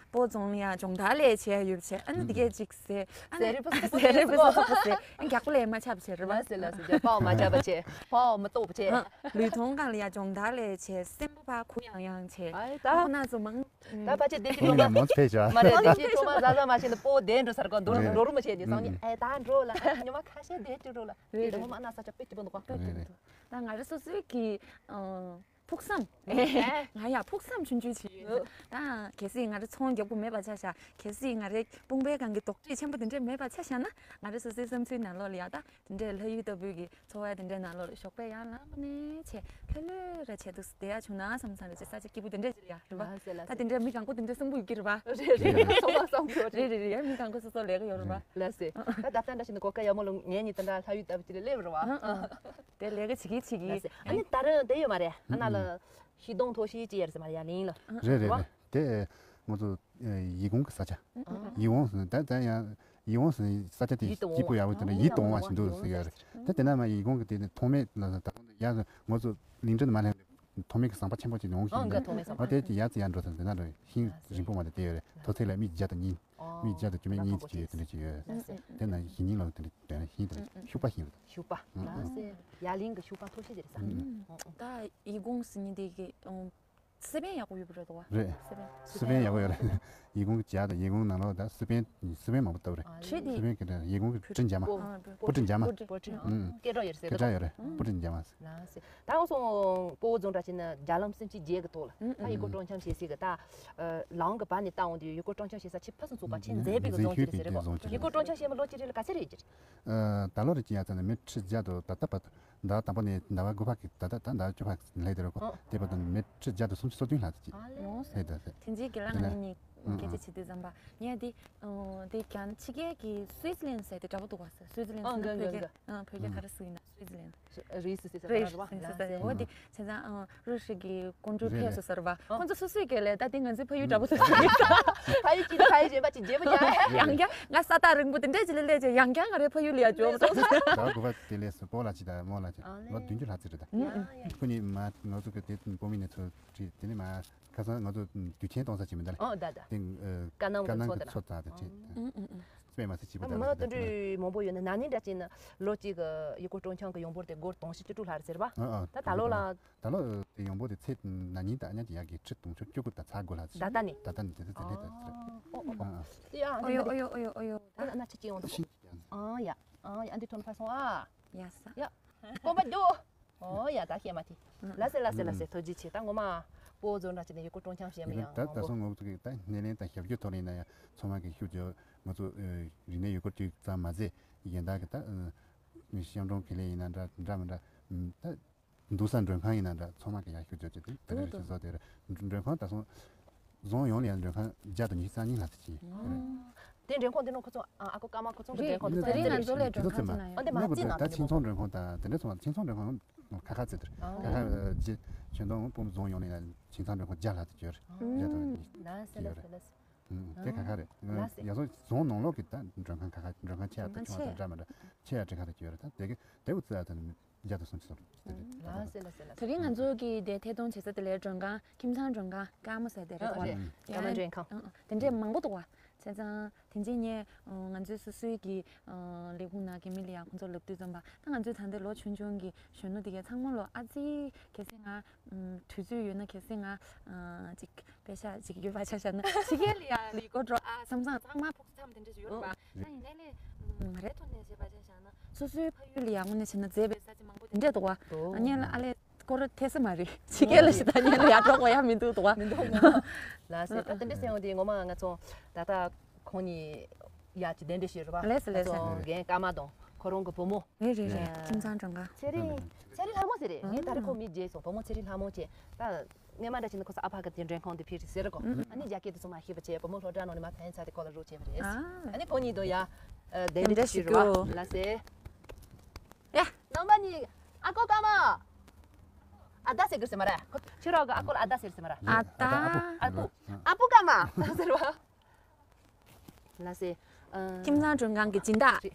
སྤོ་རྫོང་ལ་ཡང་སྦྱོང་བརྡར་ལས་བྱས་ཡོད་བྱས། ཨ་ནི་དེ་གས་ཅིག་ཟས། ཨ་ནི་ཟས་རིགས་པོ་སོགས་པོ་ཟས་རིགས་པོ་སོགས་པོ་ཟས། རྒྱགས་པོ་ལས་མ་ཆགས་པ་བྱས་རེད་པ། ལ་ཟེར་ལ་ཟེར་རྒྱགས་པའོ་མ་ཆགས་པ་བྱས། ཕའོ་མ་གཏོགས་པ་བྱས། ལུས་ཐོང་སྒང་ལ་ཡང་སྦྱོང་བརྡར་ལས་བྱས། སེམས་པ་ཕར་གུ་ཡང་ཡང་བྱས། ཨ་ད་ཁོ་ན་ཚོ་མང་། ད་ཕལ་ཆེར་བདེ་སྐྱིད་སྤྲོ་མ་ཡིན་ན་མོ་ཚོ་ཕེབས་ཤོག་མ་རེད། བདེ་སྐྱིད་སྤྲོ་མ་ཟ་ཟ་མ་བྱས་ན་སྤོ་བདེ་འགྲོ་ཟེར་གོ། འགྲོ་རུ་རེད། འགྲོ་རུ་མ་བྱས་ནས་སང་ཉིན་ཨེ་ད་འགྲོ་ལ་ཉི་མ་ཁ་ཤས་བདེ་སྐྱིད་འགྲོ་ལ། རེད། དེ་ངོ་མ་ན་ས་ཆ་དཔེ་སྐྱིད་པོ་འདུག་ག་རེད་རེད། ད་ང་རེ་སོ་སོའི་གི་ཨ་ ཕུགས་བསམ། ང་ཡ་ཕུགས་བསམ་ཆུང་ཆུང་བྱེད་ཡོད། ད་གལ་སྲིད་ང་རེ་ཚོང་རྒྱག་པོ་མེད་པ་ཆ་བཞག་གལ་སྲིད་ང་རེ་དཔུང་པའི་སྒང་གི་རྡོག་ཁྲེས་ཆེན་པོ་དེ་འདྲས་མེད་པ་ཆ་བཞག་ན། ང་རེ་སོ་སོའི་བསམ་ཚུལ་ནང་ལོགས་ལ་ཡ་ད་དེ་འདྲས་ལྷ་ཡུལ་ལྟ་བུའི་གི་འཚོ་བ་དེ་འདྲའི་ནང་ལོགས་ལ་ཞོགས་པ་ཡར་ལངས་ནས་ཆེ་ལྷོད་ལྷོད་ར་བྱས་འདུག་བསྡད་ཡ་བྱུང་ན་བསམ་བསམ་རེད་ཅེས་ས་ཆ་སྐྱིད་པོ་དེ་འདྲས་ཅིག་ལ་ཡ་རེད་པ། ལགས་སེ་ལགས་ད་སེ། དེ་འདྲས་མི་གང་པོ་དེ་འདྲས་གསོན་པོ་ཡོད་ཀྱི་རེད་པ། རེད་རེད་རེད། སོ་སོ་བསམ་གྱི་རེད། རེད་རེད་རེད། ཡ་མི་གང་པོ་སོ་སོ་ལས་ཀ་ཡོད་རེད་པ། ལགས་སེ། ད་ད་ལྟ་འདྲ་ཞིག་ནི་གོ་སྐབས་ཡག་མོ་ལ་ངས་ཉིད་ད་ལྟ་ལྷ་ཡུལ་ལྟ་བུ་ཅིག་ལ་སླེབས་རེད་པ། ཨ་ཨ། དེ་ལས་ཀ་བྱེད་ཀྱི་བྱེད་ཀྱི། ལགས་སེ། ཨ་ནི་ད་རུང་དེ་ཡོད་མ་རེད། ཨ་ན་ལ་ཤིང་སྡོང་འཐོར་ཤིང་ཅིག་ཡོད་རེད་ཟེར་མ་རེད་ཡ་ལིང་ལ། རེད་རེད་རེད། དེ་ང་ཚོ་ཡིད་ཀོང་གི་ས་ཆ། ཡིད་འོང་ཟེར་ད་ད་ཡང་ཡིད་འོང་ཟེར་ས་ཆ་དེ་ཡིད་དུ་འོང་བ། སྐྱིད་པོ་ཡག་པོ་དེ་འདྲ་ཡིད་དུ་འོང་བ་ཞིག་འདུག་ཟེར་ཡོད་རེད། ད་དེ་ན་མ་ཡིད་ཀོང་གི་དེ་ནི་ཐོག་མེད་ལ་ད་ཡ་ང་ཚོ་གླིང་ཕྲན་དུ་མ་སླེབས་ཐོག་མེད་ཀྱི་ཟམ་པ་ཆེན་པོ་ཅིག་ཡོང་ཨང་གི་ཐོག་མེད་ཟམ་པ། ཨ་དེ་ཅི་ཡ་ཙི་ཡ་འགྲོ་ཐལ་དེ་ན་རེད། ཤིང་རིང་པོ་མ་རེད་དེ་ཡོད་རེད། མཐོ་ཚད་ལ་མི་བརྒྱ་དང་གཉིས། མི་བརྒྱ་དང་བཅུ་མེད་གཉིས་ཅིག་ཡོད་དེ་འདྲ་ཅིག་ཡོད། དེ་ན་ཞི་ཉིན་ལོ་དེ་འདྲ་དོན་ཤིང་དེ་ཤུག་པ་ཤིང་རེད། ཤུག་པ། ལགས་སེ། ཡ་ལིང་གི་ཤུག་པ་མཐོ་ཤོས་དེ་རེད་ས། ད་ཡིད་ཀོང་ཟེར་མཁན་དེ་གི་སི་པན་ཡག་པོ་ཡོད་པ་རེད་དོ། རེད། སི་པན་ཡག་པོ་ཡོད་རེད། ཡིད་ཀོང་གི་ཇ་དང་ཡིད་ཀོང་ནང་ལོགས་ད་སི་པན་སི་པན་མང་པོ་ལྟ་བུ་རེད། ཁྲི་དེ། སི་པན་གི་ཡིད་ཀོང་གི་སྤུ་གྲི་འཇམ་མ། སྤུ་གྲི་འཇམ་མ། སྤུ་གྲི་སྐད་གྲགས་ཡོད་རེད་ཟེར་གི། སྐད་གྲགས་ཡོད་རེད། སྤུ་གྲི་འཇམ་མ། ལགས་སེ། ད་འོ་སོང་སྤོ་བོ་རྫོང་འདྲ་བྱས་ན་རྒྱ་ལམ་སེམས་ཅན་བརྒྱད་ཀྱི་ཐོག་ལ་ད་ཡུལ་སྐོར་སྤྲོ་འཆམ་བྱེད་སྲིད་གི། ད་ལམ་གི་བར་ནས་བལྟ་འོང་དུས་ཡུལ་སྐོར་སྤྲོ་འཆམ་བྱེད་ས་ཆེས་ཕུན་སུམ་ཚོགས་པ་ཆེས་མཛེས་པའི་རྫོང་ཅིག་རེད་ཟེར་གི། ཡུལ་སྐོར་སྤྲོ་འཆམ་བྱེད་མི་ལོ་གཅིག་རེ་ལ་ག་ཚད་རེད་ཀྱི། ད་ལོ་རེ་ཅི་ཡ་ཙམ་ནས་མི་ཁྲི་བརྒྱ་དང་ད་ལྟ་བར་དུ་ཟླ་བ་དང་པོ་ནས་ཟླ་བ་དགུ་བར་གྱི་ད་ལྟ་ད་ཟླ་བ་བཅུ་བར་ལས་དེ་རེད་གོ། དེ་བར་དུ་མི་ཁྲི་བརྒྱ་དང་སུམ་ཅུ་སོ་བདུན་ལྷག་ཙམ་ཅིག་ཨ་ལེ། ལས་དེ་རེད། དེ་རྗེས་ཀྱི་ལ་ང་གཉིས་སྐད་ཆ་བྱེད་དུས་ཙམ་པ་ངས་དེ་དེ་ཀྱང་ཕྱི་རྒྱལ་གྱི་སུའི་ཙི་ལན་ཟེར་དེ་འདྲ་པོ་འདུག་བ་ཟེར། སུའི་ཙི་ལན་ཟེར་ན་བོད་སྐད་བོད་སྐད་ག་རེ་ཟེར་ཡིན་ན་སུའི་ཙི་ལན། རེས་སུ་ཟེར་ས་རེས་རེད་བ། སུ་ཟེར་ས་རེད། འོ་དེ་བྱས་ཙང་རུ་ཧྲི་གི་ཀོང་ཀྲུའུ་ཕེ་སུ་ཟེར་བ། ཁོང་ཚོ་སོ་སོའི་སྐད་ལས་ད་དེ་ང་ཚོའི་ཕ་ཡུལ་འདྲ་པོ་ཟེར་ས་རེད། ཕ་ཡུལ་གྱི་ཕ་ཡུལ་གཞན་པ་ཅིག་བརྗེ་པོ་ཀྱང་། ཡང་བསྐྱར་ང་ས་ཐག་རིང་པོ་དེ་འདྲས་ཅིག་ལ་སླེབས་ཀྱང་ཡང་བསྐྱར་ང་རའི་ཕ་ཡུལ་ལ་ཡར་འབྱོར་བ་སོང་། ཟླ་བ་དགུ་པ་དེ་ལས་སུ་སྤོ་ལགས་ཅིག་དང་རྨོ་ལགས་ཅིག་ལོ་བདུན་ཅུ་ལྷག་ཙམ་རེད་ད། ཁོ་གཉིས་མ་ང་ཚོ་གི་དེ་སྤོ་མི་ནས་ཚུར་ཁྲིད་དེ་ནས་མ་ཁ་སང་ང་ཚོ་དུས་ཆེན་གཏོང་ས་ཅིག་མི་འདུག་ལ། ཨོ་ད་ད། དེ་ཀ་ནང་གི་ཀ་ནང་མཚོ་གི་དེ་མཚོ་ན་དང་དེ་ཆེ། དཔེ་མ་སྲིད་སྐྱིད་པོ་ད་དང་མི་དེ་འདྲ་འདྲ་མང་པོ་ཡོད་ན་ན་ནིང་འདྲ་ཅིག་ན་ལོ་གཅིག་གི་ཡུལ་སྐོར་སྤྲོ་འཆམ་གི་ཡོང་འབོར་དེ་སྒོར་དུང་ཕྱུར་བཅུ་དྲུག་ལྷག་རེད་ཟེར་བ། ཨ་ཨ། ད་ད་ལོ་ལ། ད་ལོ་དེ་ཡོང་འབོར་དེ་ཚེ་ན་ནིང་དང་ཉག་གི་ཁྲི་དུང་ཕྱུར་བཅུ་དགུ་དང་ཚ་དགུ་ལྷག་ཟེར། ད་ལྟ་ནི། ད་ལྟ་ནི་དེ་ཚོ་དེ་འདྲས་ད་ཟེར། ཨོ་ཨོ། ཨ་ཨ། ཡ་ཨ་ཨོ་ཡོ་ཨོ་ཡོ་ཨོ་ཡོ་ཨོ་ཡོ། ཨ་ན་ཅི་ཅི་ཡོང་ད། ཤིང་ཅི་ཡང་། ཨ་ཡ། ཨ་ཡ་ཨ་འདི་ཐོན་ཕ་སོང་ཨ། ཡ་ས། ཡ། སྤོམ་པ་རྒྱུ། ཨོ་ཡ་ད་ཤེས་མ་ཐི། ལ་སེ་ལ་སེ་ལ་སེ། ཐུགས་རྗེ་ཆེ། ད་ངོ་མ་སྤོ་བོ་ཚོ་འདྲ་བྱས་ནས་ཡུལ་སྐོར་སྤྲོ་འཆམ་བྱས་མི་ཡང་ད་ད་མང་པོ། སོང་ངོ་ཚོ་གི་ད་སྣེ་ལེན་དང་ཞབས་ཞུ་ཐོག་ནས་ཡིན་ན་ཡང་ཚང་མ་གི་ཤུགས་རྒྱབ། ང་ཚོ་རིག་གནས་ཡུལ་སྐོར་ཅིག་ཙམ་མ་ཟད་གཞན་དག་གི་ད་བཤམས་སྒྲུང་ཁེ་ལས་ཡིན་ན་འདྲ་འདྲ་མི་འདྲ་ད་འདུག་ས་མགྲོན་ཁང་ཡིན་ན་འདྲ་ཚང་མ་གི་ཡང་ཤུགས་རྒྱབ་ཀྱི་འདུག་དེ་འདྲ་ཞིག་བཟོ་དེ་རེད། མགྲོན་ཁང་ད་སོང་རྫོང་ཡོངས་ལ་ཡང་མགྲོན་ཁང་བརྒྱ་དང་ཉི་ཤུ་རྩ་གཉིས་ལྷག་ཙམ་ཅིག་རེད། དེ་མགྲོན་ཁང་དེ་ནང་ཁོ་ཚོ་ཨ་ཨ་ཁུ་ཀརྨ་ཁོ་ཚོ་གི་མགྲོན་ཁང་དེ་ཚོ་རེད། ང་ཚོ་ལས་མགྲོན་ཁང་ཅིག་ན་ཡང་། ཨ་འདི་མ་རྩིས་ན་ད་ཁྱིམ་ཚང་མགྲོན་ཁང་དང་དེ་འདྲ་ཚོ་ཁྱིམ་ཚང་མགྲོན་ཁང་ཁ་ཁ་རྩིས་དེར་ཁ་ཁ་ཅི་ཁྱོན་བསྡོམས་སྤོམ་རྫོང་ཡོངས་ནས་ཡང་ཁྱིམ་ཚང་མགྲོན་ཁང་བརྒྱ་ལྷག་ཙམ་ཡོད་རེད། བརྒྱ་དང་ལ་སེ་ལ་སེ་ལ་སེ། དེ་ཁ་ཁ་རེད། ལ་སེ། ཡ་སོ་རྫོང་ནང་ལོགས་ཀྱི་ད་མགྲོན་ཁང་ཁ་ཁ་མགྲོན་ཁང་ཆེ་ཡ་དང་ཆུང་བ་དང་འདྲ་མི་འདྲ་ཆེ་ཡ་དྲི་ཁ་རེ་ཅིག་ཡོད་རེད། ད་དེ་གི་དེ་འུ་ཚོ་ཡ་ད་བརྒྱ་དང་སུམ་ཅུ་སོང་རེད། ལ་སེ་ལ་སེ་ལ་སེ། དེ་རིང་ང་ཚོ་གི་དེ་ཐད་གཏོང་བྱེད་ས་དེ་ལས་མགྲོན་ཁང་ཁྱིམ་ཚང་མགྲོན་ཁང་ཀརྨ་ཟེར་དེ་རེད་བ། ཀརྨ་མགྲོན་ཁང་། དེ་འདྲས་མང་པོ་འདུག་བ། བྱས་ཙང་དེ་རྗེས་ངས་ང་ཚོའི་སོ་སོའི་གི་ལས་ཁུངས་ནང་གི་མི་ལ་ཡང་ཁོང་ཚོ་ལབ་དུས་ཙམ་པ་ད་ང་ཚོའི་ད་ལྟའི་ལོ་ཆུང་ཆུང་གི་གཞོན་ནུ་དེ་གས་ཚང་མ་ལོ་ཨ་ཙི་གལ་སྲིད་ང་དུས་ཚོད་ཡོད་ན་གལ་སྲིད་ང་ཅིག་པེ་ཤ་ཅིག་ཡོད་པ་ཆ་བཞག་ན་ཕྱི་རྒྱལ་ལ་ཡང་ལས་ཀ་འགྲོ་ཨ་བསམ་བསམ་ཚང་མ་ཕུགས་བསམ་དེ་འདྲ་ཞིག་ཡོད་རེད་པ། ད་ཡིན་ནའི་ལས་ང་རའི་ཐོག་ནས་བཤད་པ་ཆ་བཞག་ན་སོ་སོའི་ཕ་ཡུལ་ལ་ཡང་དངོས་གནས་བྱས་ན་མཛེས་པའི་ས་ཆ་མང་པོ་དེ་འདྲས་འདུག་བ། ཨ་ནི་ཨ་ལས་སྐོར་ཐེ་ས་མ་རེད། ཕྱི་རྒྱལ་ལ་ཞིག་ད་ཉན་ལ་ཡར་འགྲོ་དགོས་ཡ་མི་འདུག་འདུག་བ། མི་འདུག་མོ། ལགས་སེ། ད་དེ་འདྲ་ཟེར་ཡོང་དུས་ངོ་མ་ང་ཚོ་ད་ལྟ་ཁོང་གཉིས་ཡ་ཅི་གདན་འདྲེན་ཞུས་རེད་པ། ལགས་སེ་ལགས་སེ། ང་ཚོ་རྒན་ཀརྨ་དང་ཁོ་རང་གི་བུ་མོ། རེད་རེད་རེད། ཨ། ཁྱིམ་ཚང་མགྲོན་ཁང་། ཚེ་རིང་། ཚེ་རིང་ལྷ་མོ་ཟེར་རེད། ངས་ད་རེས་ཁོ་མིང་བརྗེད་སོང་། བུ་མོ་ཚེ་རིང་ལྷ་མོ་བྱས་ད། སྔས་མ་འདྲ་བྱས་ན་ཁོ་ཚོ་ཨ་ཕ་གི་དེ་མགྲོན་ཁང་དུ་ཕེབས་ཟེར་གོ། ཨ་ནི་རྒྱ་སྐད་དེ་ཚོ་མ་ཤེས་པ་བྱས་བུ་མོ་སློབ་གྲྭ་ནང་ནས་མ་ཕན་ཚ་དེ་ཁོ་ལ་རོགས་བྱས་པ་རེད། ཨ། ཨ་ནི་ཁོ་གཉིས་དང་ཡ། ཨ། གདན་འདྲེན་ཞུས་རེད་པ། ལགས་སེ། ཡ། རྣམ་པ་གཉིས། ཨ་ཁུ་ཀརྨ། ཨ་ད་ཟེར་གི་ཟེར་མ་རེད། ཁོ་ཁྱོད་རང་གི་ཨ་ཁུ་ལ་ཨ་ད་ཟེར་ཟེར་མ་རེད། ཨ་ད། ཨ་ཁུ། ཨ་ཁུ་ཀརྨ་ཟེར་བ། ལགས་སེ། ཨ། ཁྱིམ་ཚང་མགྲོན་ཁང་གི་སྦྱིན་བདག